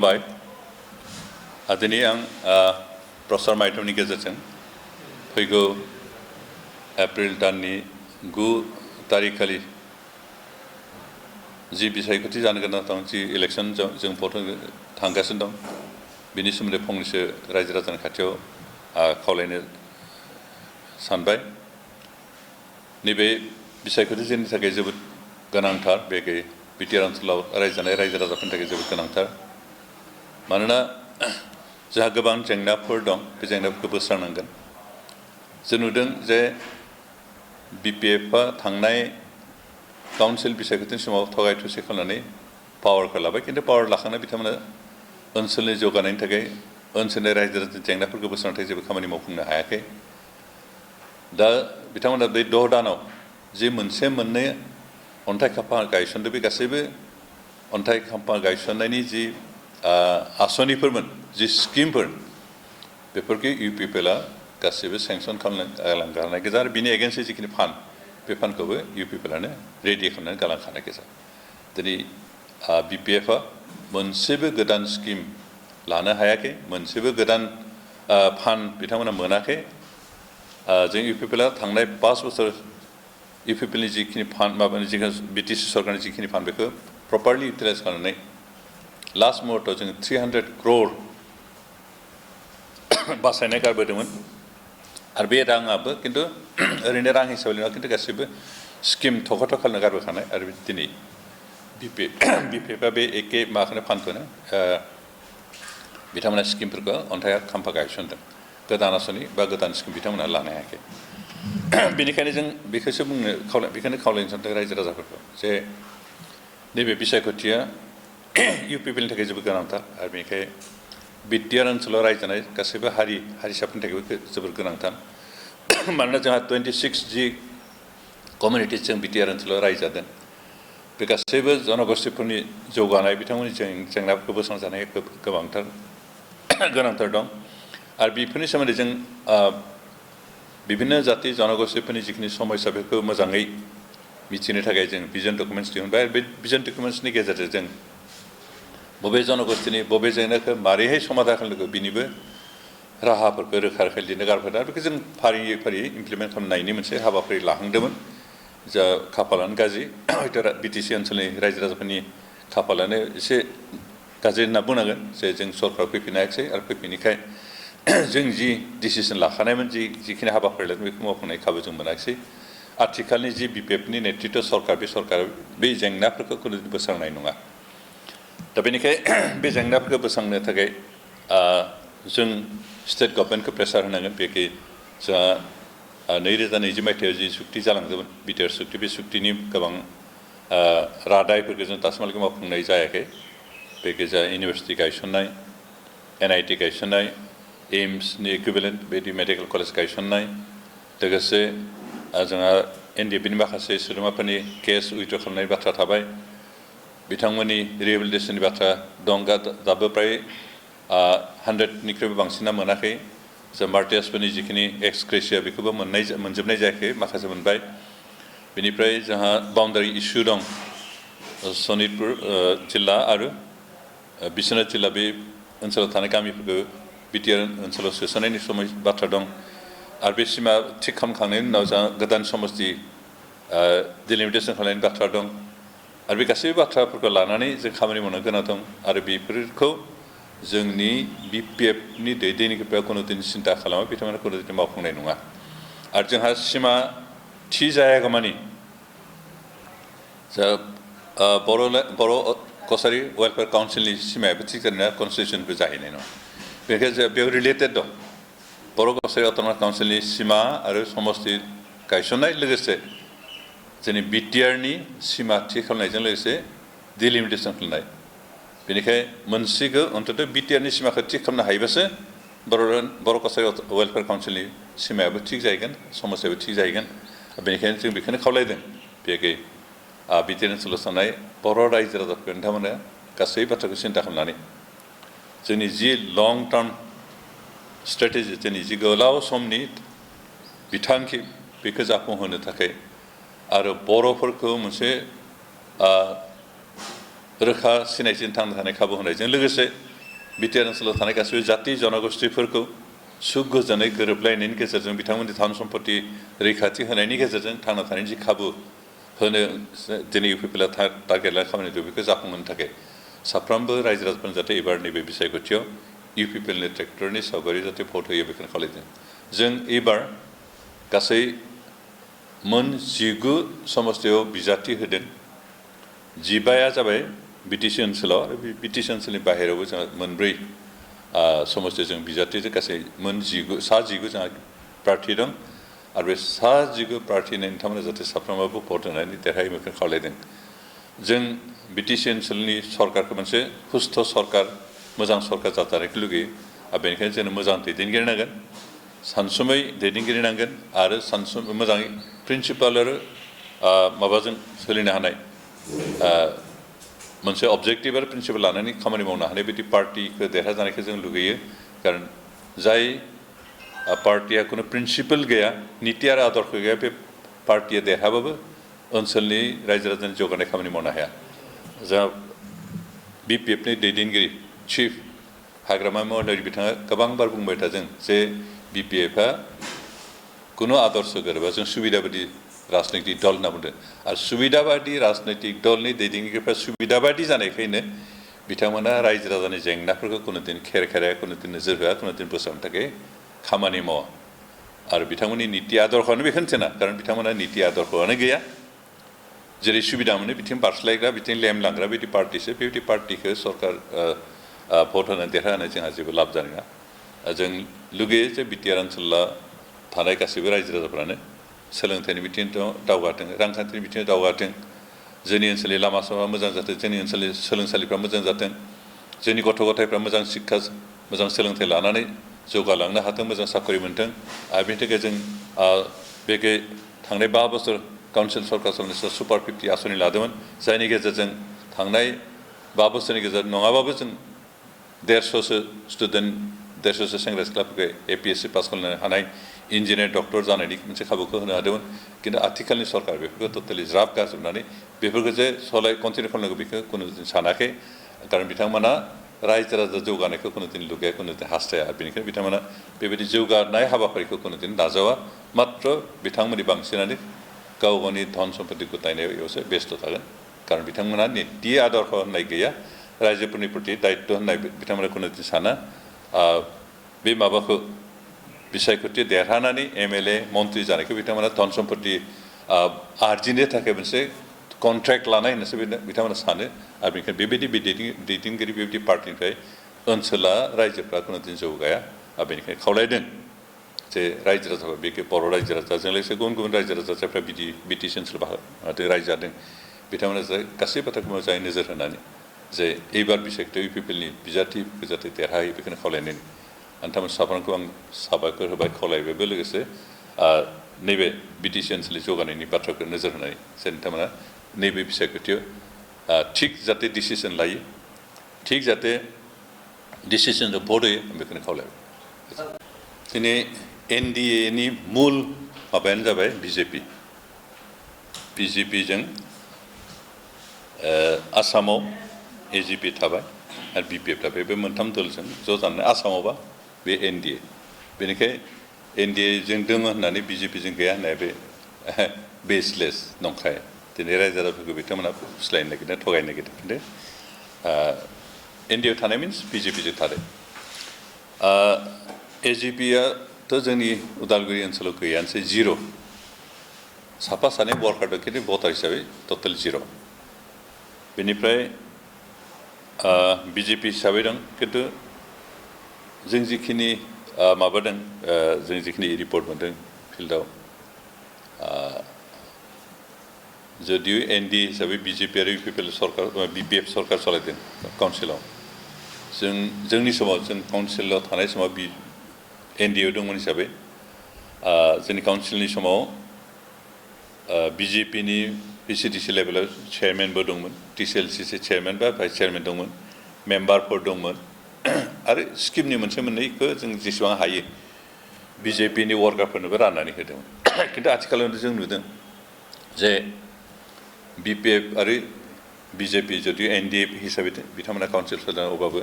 बाय दिनै आं प्रसार मायथाइनि गेजेरजों फैगौ एप्रिल दाननि 9 तारिखखालि जि बिसायख'थि जानो गोनां दं जि इलेक्सन जों भट होनो थांगासिनो दं बिनि सोमोन्दै फंनैसो रायजो राजानि खाथियाव खावलायनो सानबाय। नैबे बिसायख'थि जोंनि थाखाय जोबोद गोनांथार बे बिटिआर ओनसोलाव रायजो जानाय रायजो राजाफोरनि थाखाय जोबोद गोनांथार। मानोना जोंहा गोबां जेंनाफोर दं बे जेंनाफोरखौ बोस्रांनांगोन। जों नुदों जे बिपिएफआ थांनाय काउन्सिल बिसायख'थिनि समाव थगाय थसि खालामनानै पावारखौ लाबाय खिन्थु पावार लाखांना बिथांमोना ओनसोलनि जौगानायनि थाखाय ओनसोलनि रायजो राजानि जेंनाफोरखौ बोस्रांनो थाखाय जेबो खामानि मावफुंनो हायाखै। दा बिथांमोना बे 6 दानाव जि मोनसे मोननै अन्थाइ खाम्फा गायसनदों बे गासैबो अन्थाइ खाम्फा गायसननायनि जि आसनिफोरमोन जि स्किमफोर बेफोरखौ इउपिपिएलआ गासैबो सेंसन खालामनो गालांनाय गोजा आरो बिनि एगेन्स्टै जिखिनि फान्ड बे फान्डखौबो इउपिपिएलआनो रेडि खालामनानै गालांखानाय गोजा। दिनै बिपिएफआ मोनसेबो गोदान स्किम लानो हायाखै, मोनसेबो गोदान फान्ड बिथांमोना मोनाखै। जों इउपिपिएलआ थांनाय 5 बोसोर इउपिपिएलनि जिखिनि फान्ड माबानि जिखिनि बिटिसि सरकारनि जिखिनि फान्ड बेखौ प्रपारलि इउटिलाइज खालामनानै लास्ट मुहूर्तआव जों 300 crore बासायनाय गारबोदोंमोन आरो बे राङाबो खिन्थु ओरैनो रां हिसाबै नङा खिन्थु गासैबो स्किम थख' खालामनो गारबोखानाय आरो दिनै बिपिएफआ बे एखे माबाखौनो फान्डखौनो बिथांमोना स्किमफोरखौ अन्थाइ खाम्फा गायसनदों। गोदान आसनि बा गोदान स्किम बिथांमोना लानो हायाखै। बेनिखायनो जों बेखौसो बेखौनो खावलायनो सानदों रायजो राजाफोरखौ जे नैबे बिसायख'थिया इउपिपिएलनि थाखाय जोबोद गोनांथार आरो बेनिखाय बिटिआर ओनसोलाव रायजो जानाय गासैबो हारिसाफोरनि थाखायबो जोबोद गोनांथार। मानोना जोंहा 26 जि कमिउनिटिस जों बिटिआर ओनसोलाव रायजो जादों बे गासैबो जनगोष्ठीफोरनि जौगानाय बिथांमोननि जेंनाफोरखौ बोस्रांजानाया गोनांथार दं आरो बेफोरनि सोमोन्दै जों बिभिन्न जाति जनगोष्ठीफोरनि जिखिनि समस्या बेखौ मोजाङै मिथिनो थाखाय जों भिजन डकुमेन्ट्स दिहुनबाय आरो बे भिजन डकुमेन्ट्सनि गेजेरजों जों बबे जनगोष्ठीनि बबे जेंनाखौ मारैहाय समाधान खालामनांगौ बिनिबो राहाफोरखौ रोखा रोखा लिरनो गारबोदों आरो बेखौ जों फारियै फारियै इमप्लिमेन्ट खालामनायनि मोनसे हाबाफारि लाहांदोंमोन। जा खाफालानो गाज्रि हयथ' बिटिसि ओनसोलनि रायजो राजाफोरनि खाफालानो एसे गाज्रि होनना बुंनांगोन जे जों सरकार फैफिननो हायाखिसै आरो फैफिनैखाय जों जि डिसिसन लाखानायमोन जिखिनि हाबाफारि लादों बेखौ मावफुंनाय खाबु जों मोनाखिसै। आथिखालनि जि बिपिएफनि नेतृत्व सरकार बे सरकारा बे जेंनाफोरखौ खुनु बोस्रांनाय नङा। दा बेनिखायनो बे जेंनाफोरखौ बोस्रांनो थाखाय जों स्टेट गभर्नमेन्टखौ प्रेसार होनांगोन। बेखि जोंहा 2020 मायथाइयाव जि सुक्ति जालांदोंमोन बिटिआर सुक्ति बे सुक्तिनि गोबां रादायफोरखौ जों दासिमहालागै मावफुंनाय जायाखै। बेखि जा इउनिभारसिटि गायसननाय, NIT गायसननाय, एम्सनि इकुइभेलेन्ट बेदि मेडिकेल कलेज गायसननाय, लोगोसे जोंहा NDFBनि माखासे सोद्रोमाफोरनि केस उइथ्र' खालामनायनि बाथ्रा थाबाय, बिथांमोननि रिहेबिलिटेसननि बाथ्रा दं। दाबो फ्राय 100निख्रुइबो बांसिना मोनाखै। जों मार्टियासफोरनि जिखिनि एक्स ग्रेसिया बेखौबो मोनजोबनाय जायाखै, माखासे मोनबाय। बेनिफ्राय जोंहा बाउन्डारि इस्यु दं सनितपुर जिल्ला आरो बिश्वनाथ जिल्ला बे ओनसोलाव थानाय गामिफोरखौ बिटिआर ओनसोलाव सोसननायनि बाथ्रा दं आरो बे सिमा थिग खालामखांनायनि उनाव जोंहा गोदान समस्ति डिलिमिटेसन खालामनायनि बाथ्रा दं आरो बे गासैबो बाथ्राफोरखौ लानानै जों खामानि मावनो गोनां दं आरो बेफोरखौ जोंनि बिपिएफनि दैदेनगिरिफोरा खुनुदिन सिन्था खालामा, बिथांमोना खुनुदिन मावफुंनाय नङा। आरो जोंहा सिमा थि जायागौमानि जा बर' कसारि वेलफेयार काउन्सिलनि सिमायाबो थिग जानाय नङा, कनस्टिटिउसनबो जाहैनाय नङा। बेनिखायनो बेयाव रिलेटेड दं बर' कसारि अट'नमास काउन्सिलनि सिमा आरो समस्ति गायसननाय लोगोसे जोंनि बिटिआरनि सिमा थि खालामनायजों लोगोसे डिलिमिटेसन खालामनाय। बेनिखायनो मोनसेखौ अन्तत' बिटिआरनि सिमाखौ थिग खालामनो हायोबासो बर' कसारि वेलफेयार काउन्सिलनि सिमायाबो थिग जाहैगोन, समस्याबो थिग जाहैगोन। बेनिखायनो जों बेखौनो खावलायदों बेखि बिटिआर ओनसोलाव थानाय बर' रायजो राजाफोरखौ नोंथांमोना गासै बाथ्राखौ सिन्था खालामनानै जोंनि जि लं टार्म स्ट्रेटेजि, जोंनि जि गोलाव समनि बिथांखि बेखौ जाफुंहोनो थाखाय आरो बर'फोरखौ मोनसे रोखा सिनायथिजों थांना थानाय खाबु होनायजों लोगोसे बिटिआर ओनसोलाव थानाय गासैबो जाति जनगोष्ठीफोरखौ सुख गोजोनै गोरोबलायनायनि गेजेरजों बिथांमोननि धन सम्पति रैखाथि होनायनि गेजेरजों थांना थानायनि जि खाबु होनो दिनै इउपिपिएलआ टारगेट लाना खामानि दं बेखौ जाफुंहोनो थाखाय साफ्रोमबो रायजो राजाफोरनो जाहाथे एबार नैबे बिसायख'थियाव इउपिपिएलनि ट्रेक्टरनि सावगारि जाहाथे भट होयो बेखौनो खावलायदों जों एबार गासै मोन 19 समस्तियाव बिजाथि होदों 15 जाबाय बिटिसि ओनसोलाव आरो बिटिसि ओनसोलनि बाहेरायावबो जोंहा मोनब्रै समस्तियाव जों बिजाथिजों गासै मोन 19 जोंहा प्रार्थी दं आरो बे 19 प्रार्थीनो नोंथांमोना जाहाथे साफ्रोमाबो भट होनानै देरहायो बेखौ खावलायदों जों बिटिसि ओनसोलनि सरकारखौ मोनसे सुस्थ' सरकार मोजां सरकार जाजानायखौ लुगैयो आरो बेनिखायनो जोंनो मोजां दैदेनगिरि नांगोन सानसुमै दैदेनगिरि नांगोन आरो मोजाङै प्रिन्सिपाल आरो माबाजों सोलिनो हानाय मोनसे अबजेक्टिभ आरो प्रिन्सिपाल लानानै खामानि मावनो हानाय बायदि पार्टिखौ देरहाजानायखौ जों लुगैयो खारन जाय पार्टिया खुनु प्रिन्सिपाल गैया नीति आरो आदर्श गैया बे पार्टिया देरहाबाबो ओनसोलनि रायजो राजानि जौगानाय खामानि मावनो हाया जा बिपिएफनि दैदेनगिरि चिफ हाग्रामा महरै बिथाङा गोबां बार बुंबाय थादों जे बिपिएफआ कुनु आदर्श गोरोबा जों सुबिदाबादि राजनैतिक दल होनना बुंदों आरो सुबिदाबादि राजनैतिक दलनि दैदेनगिरिफ्रा सुबिदाबादि जानायखायनो बिथांमोना रायजो राजानि जेंनाफोरखौ कुनुदिन खेराया कुनुदिन नोजोर होआ कुनुदिन बोस्रांनो थाखाय खामानि मावा आरो बिथांमोननि नीति आदर्शआनो बेखौनो थिना खारन बिथांमोना नीति आदर्शआनो गैया जेरै सुबिदा मोनो बिथिं बारस्लायग्रा बिथिं लेम लांग्रा बिदि पार्टिसो बेबायदि पार्टिखौ सरकार भट होनानै देरहाहोनाय जोंहा जेबो लाब जानाय नङा जों लुगैयो जे बिटिआर ओनसोलाव थानाय गासैबो रायजो राजाफ्रानो सोलोंथाइनि बिथिङाव दावगाथों रांखान्थिनि बिथिङाव दावगाथों जोंनि ओनसोलनि लामा सामा मोजां जाथों जोंनि ओनसोलनि सोलोंसालिफ्रा मोजां जाथों जोंनि गथ' गथायफ्रा मोजां शिक्षा मोजां सोलोंथाइ लानानै जौगालांनो हाथों मोजां साख्रि मोनथों आरो बेनि थाखाय जों बेखौ थांनाय 5 बोसोर काउन्सिल सरकार सालायनाय सुपार 50 आसनि लादोंमोन जायनि गेजेरजों थांनाय 5 बोसोरनि गेजेर नङाबाबो जों 150सो स्टुडेन्ट 150सो सेंग्रा सिख्लाफोरखौ एपिएससि पास खालामनो हानाय इन्जिनियार डक्टर जानायनि मोनसे खाबुखौ होनो हादोंमोन किन्तु आथिखालनि सरकार बेफोरखौ टटेलि ज्राब गारजोबनानै बेफोरखौ जे कन्टिनिउ खालामनांगौ बेखौ कुनु दिन सानाखै खारन बिथांमोना रायजो राजा जौगानायखौ कुनुदिन लुगैया कुनुदिन हास्थाया बेनिखायनो बिथांमोना बेबायदि जौगानाय हाबाफारिखौ कुनुदिन नाजावा मात्र बिथांमोननि बांसिनानो गाव गावनि धन सम्पति गथायनायावसो बेस्थ' थागोन खारन बिथांमोना नीति आदर्श होननाय गैया रायजोफोरनि प्रति दायित्व होननाय बिथांमोना कुनुदिन साना बे माबाखौ बिसायख'थि देरहानानै एमएलए मन्त्रि जानायखौ बिथांमोना धन सम्पति आरजिनो थाखाय मोनसे कन्ट्रेक्ट लानाय होननासो बिथांमोना सानो आरो बेनिखायनो बेबायदि दैदेनगिरि बेबायदि पार्टिनिफ्राय ओनसोला रायजोफ्रा कुनुदिन जौगाया आरो बेनिखायनो खावलायदों जे रायजो राजाफोरा बेखौ बर' रायजो राजाजों लोगोसे गुबुन गुबुन रायजो राजाफ्रा बिटिसि ओनसोल रायजो जादों बिथांमोना गासै बाथ्राखौ मोजाङै नोजोर होनानै जे एबार बिसायख'थियाव इउपिपिएलनि बिजाथिफोरखौ जाहाथे देरहायो बेखौनो खावलायनाय नोंथांमोन साफ्रोमखौ आं साबायखर होबाय खावलायबायबो लोगोसे नैबे बिटिसि ओनसोलनि जौगानायनि बाथ्राखौ नोजोर होनानै जे नोंथांमोना नैबे बिसायख'थियाव थिग जाहाथे डिसिसन लायो थिग जाहाथे डिसिसनजों भट होयो आं बेखौनो खावलायबाय दिनै एनडिएनि मुल माबायानो जाबाय बिजेपिजों आसामाव एजिपि थाबाय आरो बिपिएफ थाबाय बे मोनथाम दलजों ज' जानानै आसामावबा बे एनडिए बेनिखाय एनडिएजों दङ होननानै बिजेपिजों गैया होननाया बे बेसलेस नंखाय दिनै रायजो राजाफोरखौ बिथांमोना फुस्लायनो नागिरदों थगायनो नागिरदों खिन्थु एनडिएआव थानाय मिन्स बिजेपिजों थादों एजिपियाथ' जोंनि उदालगुरि ओनसोलाव गैयानोसै जिर' साफा सानै वार्कार दं खिन्थु भटार हिसाबै टटेल जिर' बेनिफ्राय बिजेपि हिसाबै दं खिन्थु जों जिखिनि माबादों जों जिखिनि रिपर्ट मोनदों फिल्डआव जदिव एनडिए हिसाबै बिजेपि आरो इउपिपिएल सरकार बिपिएफ सरकार सालायदों काउन्सिलाव जोंनि समाव जों काउन्सिलाव थानाय समाव एनडिएआव दंमोन हिसाबै जोंनि काउन्सिलनि समाव बिजेपिनि पिसिडिसि लेभेलाव चेयारमेनबो दंमोन टिसिएलसिसि चेयारमेन बा भाइस चेयारमेन दंमोन मेम्बारफोर दंमोन आरो स्किमनि मोनसे मोननैखौ जों जेसेबां हायो बिजेपिनि वार्कारफोरनोबो राननानै होदोंमोन खिन्थु आथिखालाव जों नुदों जे बिपिएफ आरो बिजेपि जुदि एनडिए हिसाबै बिथांमोना काउन्सिल सोलिदों अब्लाबो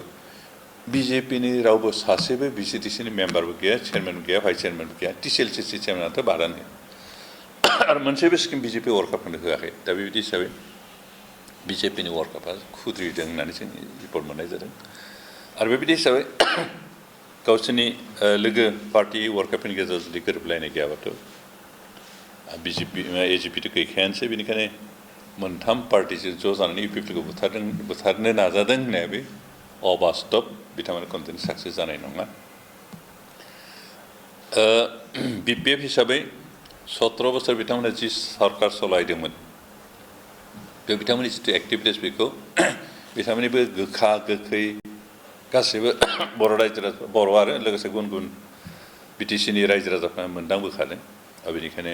बिजेपिनि रावबो सासेबो बिसिटिसिनि मेम्बारबो गैया चेयारमेन गैया भाइस चेयारमेन गैया टिसिएलसिसि चेयारमेनाथ' बादानो आरो मोनसेबो स्किम बिजेपि वर्कआपखौनो होआखै दा बेबायदि हिसाबै बिजेपिनि वर्कआपआ खुद्रिदों होननानै जों रिपर्ट मोननाय जादों आरो बेबायदि हिसाबै गावसोरनि लोगो पार्टि वर्कआपनि गेजेराव जुदि गोरोबलायनाय गैयाबाथ' बिजेपि एजिपिथ' गैखायानोसै बेनिखायनो मोनथाम पार्टिजों ज' जानानै इउपिपिखौ बुथारनो नाजादों होननाया बे अबास्तब बिथांमोना कन्टेन्ट साक्सेस जानाय नङा बिपिएफ हिसाबै 17 बोसोर बिथांमोना जि सरकार सलायदोंमोन बे बिथांमोननि जिथु एक्टिभिटिस बेखौ बिथांमोननिबो गोखा गोखै गासैबो बर' रायजो राजा बर' आरो लोगोसे गुबुन गुबुन बिटिसिनि रायजो राजाफ्रा मोनदांबोखादों आरो बेनिखायनो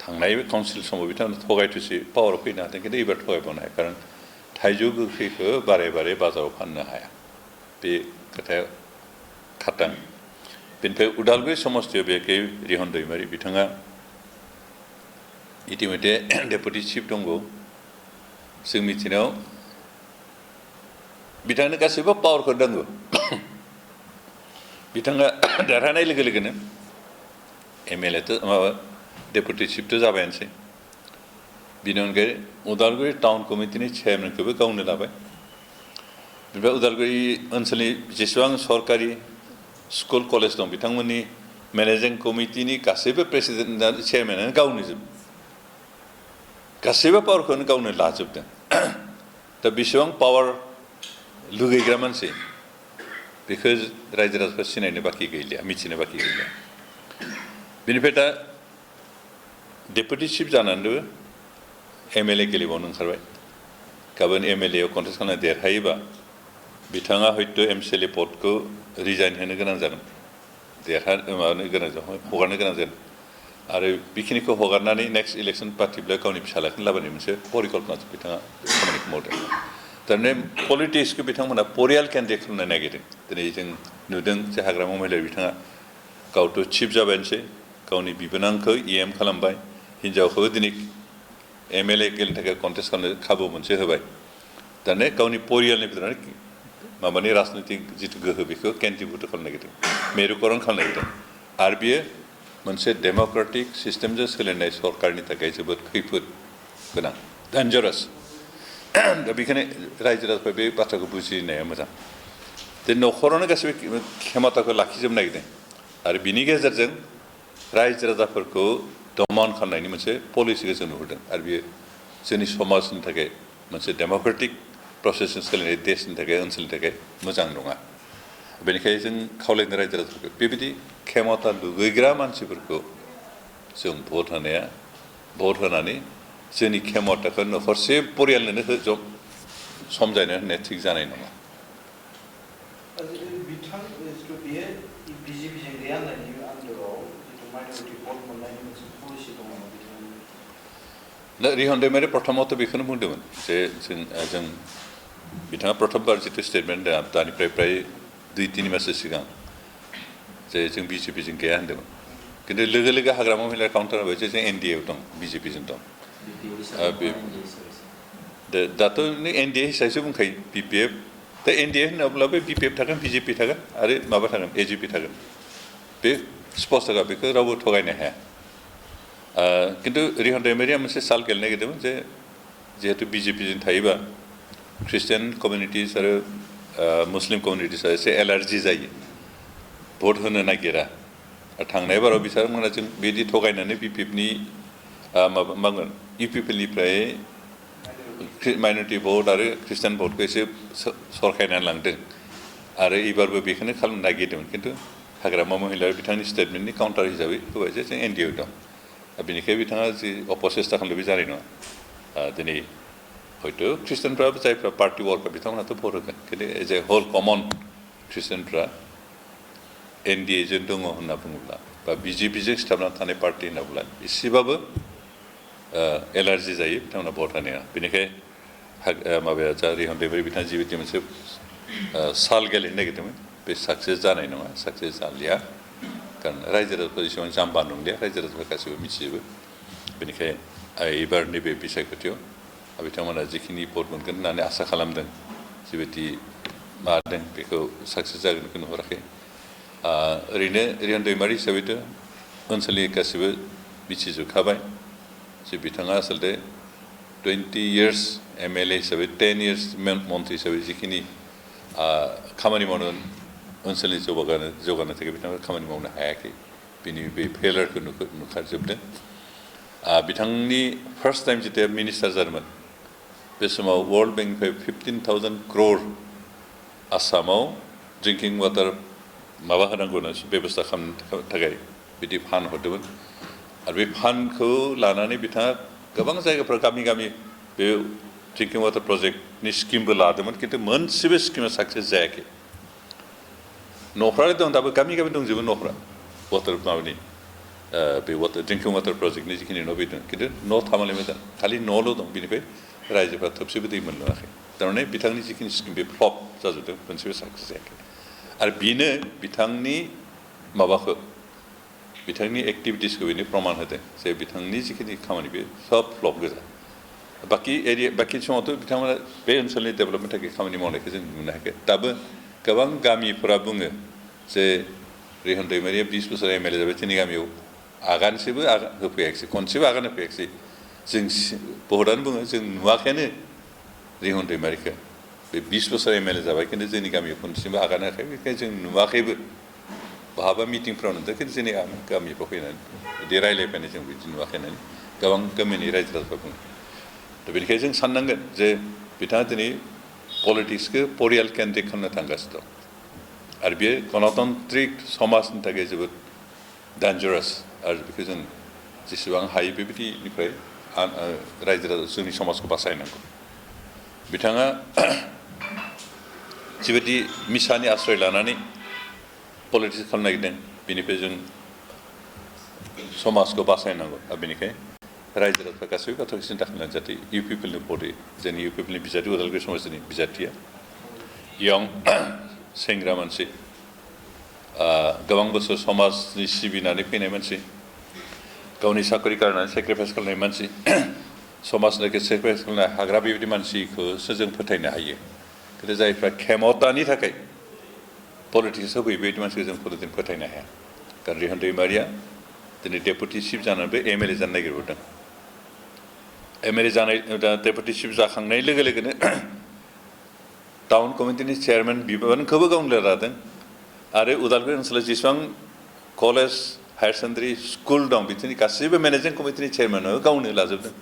थांनाय काउन्सिल समाव बिथांमोना थगायथुसि पावाराव फैनो हादों खिन्थु एबार थगायबावनो हाया खारन थाइजौ गोखैखौ बारे बारे बाजाराव फाननो हाया बे खोथाया खाथां बेनिफ्राय उदालगुरि समस्तियाव बेखै रिहन दैमारि बिथाङा इतिमধ্যে डेपुटि चिफ दंबावो जों मिथिनायाव बिथांनो गासैबो पावारखौ नांगौ बिथाङा देरहानाय लोगो लोगोनो एमएलएथ' माबा डेपुटि चिफथ' जाबायानोसै बिनि अनगायै उदालगुरि टाउन कमिटिनि चेयारमेनखौबो गावनो लाबाय बेनिफ्राय उदालगुरि ओनसोलनि जेसेबां सरकारि स्कुल कलेज दं बिथांमोननि मेनेजिं कमिटिनि गासैबो प्रेसिडेन्ट चेयारमेनानो गावनो जोब गासैबो पावारखौनो गावनो लाजोबदों दा बेसेबां पावार लुगैग्रा मानसि बेखौ रायजो राजाफ्रा सिनायनो बाखि गैलिया मिथिनो बाखि गैलिया बेनिफ्राय दा डेपुटि चिफ जानानैबो एमएलए गेलेबावनो ओंखारबाय गाबोन एमएलएआव कन्टेस्ट खालामना देरहायोबा बिथाङा हयथ' एमसिएलए पदखौ रिजाइन होनो गोनां जागोन माबानो गोनां हगारनो गोनां जागोन आरो बेखिनिखौ हगारनानै नेक्स्ट इलेक्सन पार्टिब्ला गावनि फिसालाखौनो लाबोनाय मोनसे परिकल्पनाजों बिथाङा खामानिखौ मावदों थारमाने पलिटिक्सखौ बिथांमोना परियाल केन्द्रिक खालामनो नागिरदों दिनै जों नुदों जे हाग्रामा महिलारि बिथाङा गावथ' चिफ जाबायानोसै गावनि बिबोनांखौ इएम खालामबाय हिन्जावखौबो दिनै एमएलए गेलेनो थाखाय कन्टेस्ट खालामनो खाबु मोनसे होबाय दाने गावनि परियालनि बिथोराव माबानि राजनैतिक जिथु गोहो बेखौ केन्ट्रिब्युट खालामनो नागिरदों मेरुकरन खालामनो नागिरदों आरो बियो मोनसे डेम'क्रेटिक सिस्टेमजों सोलिनाय सरकारनि थाखाय जोबोद खैफोद गोनां डेन्जारास दा बेखायनो रायजो राजाफ्रा बे बाथ्राखौ बुजिनाया मोजां जे न'खरावनो गासैबो खेमाताखौ लाखिजोबनो नागिरदों आरो बिनि गेजेरजों रायजो राजाफोरखौ दमन खालामनायनि मोनसे पलिसिखौ जों नुहुरदों आरो बेयो जोंनि समाजनि थाखाय मोनसे डेम'क्रेटिक प्रसेसजों सोलिनाय देशनि थाखाय ओनसोलनि थाखाय मोजां नङा बेनिखायनो जों खावलायनो रायजो राजाफोरखौ बेबायदि खेमता लुगैग्रा मानसिफोरखौ जों भट होनानै जोंनि खेमताखौ न'खरसे परियालनोनो समजायनो होनाया थिग जानाय नङा दा रिहन दैमारि प्रथमावथ' बेखौनो बुंदोंमोन जे जों बिथाङा प्रथमबार जिथु स्टेटमेन्ट दानिफ्राय प्राय 2-3 माससो सिगां जे जों बिजेपिजों गैया होनदोंमोन खिन्थु लोगो लोगो हाग्रामा महिला काउन्टार होबाय जे जों एनडिएआव दं बिजेपिजों दं दाथ' नों एनडिए हिसाबैसो बुंखायो बिपिएफ दा एनडिए होनोब्लाबो बिपिएफ थागोन बिजेपि थागोन आरो माबा थागोन एजिपि थागोन बे स्पष्टखा बेखौ रावबो थगायनो हाया खिन्थु रिहन दैमारिया मोनसे साल गेलेनो नागिरदोंमोन जे जिहेतु बिजेपिजों थायोबा ख्रिस्टियान कमिउनिटिस आरो मुस्लिम कमिउनिटिसआ एसे एलार्जि जायो भट होनो नागिरा थांनाय बाराव बिथांमोना जों बिदि थगायनानै बिपिएफनि माबा मागोन इउपिपिएलनिफ्राय माइनरिटि भट आरो ख्रिस्टियान भटखौ एसे सरखायनानै लांदों आरो एबारबो बेखौनो खालामनो नागिरदोंमोन खिन्थु हाग्रामा महिला बिथांनि स्टेटमेन्टनि काउन्टार हिसाबै होबाय जे जों एनडिएआव दं बेनिखायनो बिथाङा जि अपसेस्टा खालामनो बे जानाय नङा दिनै हयथ' ख्रिस्टियानफ्राबो जायफ्रा पार्टि वर्कार बिथांमोनाथ' भट होगोन खिन्थु एज ए होल कमन ख्रिस्टियानफ्रा एनडिएजों दङ होनना बुङोब्ला बा बिजेपिजों सिथाबनानै थानाय पार्टि होनना बुङोब्ला एसेबाबो एलार्जि जायो बिथांमोना भट होनाया बेनिखायनो माबाया जा रिहन दैमारि बिथाङा जिबायदि मोनसे साल गेलेनो नागिरदोंमोन बे साक्सेस जानाय नङा साक्सेस जालिया कारण रायजो राजाफोर एसेबां जाम्बा नंलिया रायजो राजाफोरा गासैबो मिथिजोबो बेनिखायनो एबार नैबे बिसायख'थियाव बिथांमोना जिखिनि भट मोनगोन होननानै आसा खालामदों जिबायदि मादों बेखौ साक्सेस जागोनखौ नुहुराखै ओरैनो रिहन दैमारि हिसाबैथ' ओनसोलनि गासिबो मिथिजोबखाबाय जे बिथाङा आसलते 20 years MLA हिसाबै 10 years मन्थ्रि हिसाबै जिखिनि खामानि मावनो ओनसोलनि जौगानो थाखाय बिथाङा खामानि मावनो हायाखै बिनि बे फेलारखौ नुखाजोबदों बिथांनि फार्स्ट टाइम जेथिया मिनिस्टार जादोंमोन बे समाव वर्ल्ड बेंकनिफ्राय 15,000 crore आसामाव ड्रिंकिं वाटार माबा होनांगौनो बेबस्था खालामनो थाखाय बिदि फान्ड हरदोंमोन आरो बे फान्डखौ लानानै बिथाङा गोबां जायगाफ्राव गामि गामि बे ड्रिंकिं वाटार प्रजेक्टनि स्किमबो लादोंमोन खिन्थु मोनसेबो स्किमा साक्सेस जायाखै न'फ्रालाय दं दाबो गामि गामि दंजोबो न'फ्रा वाटार माबानि बे वाटार ड्रिंकिं वाटार प्रजेक्टनि जिखिनि न' बेदों खिन्थु न' थामालाय मोजां खालि न'ल' दं बिनिफ्राय रायजोफ्रा थोबसेबो दै मोनलोङाखै थारमाने बिथांनि जिखिनि स्किम बे फ्लप जाजोबदों मोनसेबो साक्सेस जायाखै आरो बेनो बिथांनि माबाखौ बिथांनि एक्टिभिटिसखौ बेनो प्रमान होदों जे बिथांनि जिखिनि खामानि बे सब फ्लप गोजा बाखि समावथ' बिथांमोना बे ओनसोलनि डेभेलपमेन्ट थाखाय खामानि मावनायखौ जों नुनो हायाखै दाबो गोबां गामिफोरा बुङो जे रिहन दैमारिया 20 बोसोर MLA जाबाय जोंनि गामियाव आगानसेबो होफैयाखिसै खनसेबो आगान होफैयाखिसै जों बहुतानो बुङो जों नुवाखैनो रिहन दैमारिखौ बे 20 बोसोर MLA जाबाय खिन्थु जोंनि गामियाव खनसेबो आगान होआखै बेखायनो जों नुवाखैबो बहाबा मिटिंफ्राव नुदों खिन्थु जोंनि गामिफ्राव फैनानै बिदि रायज्लायफैनाय जों बिदि नुवाखै होननानै गोबां गामिनि रायजो राजाफ्रा बुङो दा बेनिखायनो जों साननांगोन जे बिथाङा दिनै पलिटिक्सखौ परियाल केन्द्रिक खालामनो थांगासिनो दं आरो बेयो गणतान्त्रिक समाजनि थाखाय जोबोद डेन्जारास आरो बेखौ जों जेसेबां हायो बेबायदिनिफ्राय रायजो राजा जोंनि समाजखौ बासायनांगौ बिथाङा जिबायदि मिसानि आश्रय लानानै पलिटिक्स खालामनो नागिरदों बेनिफ्राय जों समाजखौ बासायनांगौ आरो बेनिखायनो रायजो राजाफ्रा गासैबो बाथ्राखौ सिन्था खालामनानै जाहाथे इउ पिपलनि बडि जोंनि इउ पिपलनि बिजाथि उदालगुरि समाजनि बिजाथिया यं सेंग्रा मानसि गोबां बोसोर समाजनि सिबिनानै फैनाय मानसि गावनि साकरि गारनानै सेक्रिफाइस खालामनाय मानसि समाजनि सेक्रिफाइस खालामनाय हाग्रा बेबायदि मानसिखौसो जों फोथायनो हायो खिन्थु जायफ्रा खेमतानि थाखाय पलिटिक्स होफैयो बेबायदि मानसिखौ जों खुनुदिन फोथायनो हाया कारण रिहन दैमारिया दिनै डेपुटि चिफ जानानैबो MLA जानो नागिरबोदों MLA जानाय डेपुटि चिफ जाखांनाय लोगो लोगोनो टाउन कमिटिनि चेयारमेन बिबानखौबो गावनो लादों आरो उदालगुरि ओनसोलाव जेसेबां कलेज हायार सेकेन्डारि स्कुल दं बिदिनो गासैबो मेनेजिं कमिटिनि चेयारमेनाबो गावनो लाजोबदों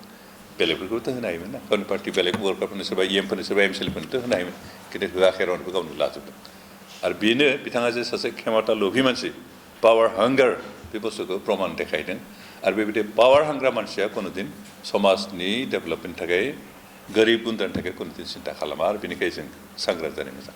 बेलेगफोरखौथ' होनो हायोमोन ना गावनि पार्टि बेलेग वर्कारफोरनो सोरबा EMफोरनो सोरबा MCLफोरनोथ' होनो हायोमोन खिन्थु होआखै रावनोबो गावनो लाजोबदों आरो बेनो बिथाङा जे सासे खेमता लोभि मानसि पावार हांगार बे बुस्थुखौ प्रमान देखायदों आरो बेबायदि पावार हांग्रा मानसिया कुनुदिन समाजनि डेभेलपमेन्टनि थाखाय गोरिब गुन्द्रानि थाखाय कुनुदिन सिन्था खालामा आरो बेनिखायनो जों सांग्रां जानाय मोजां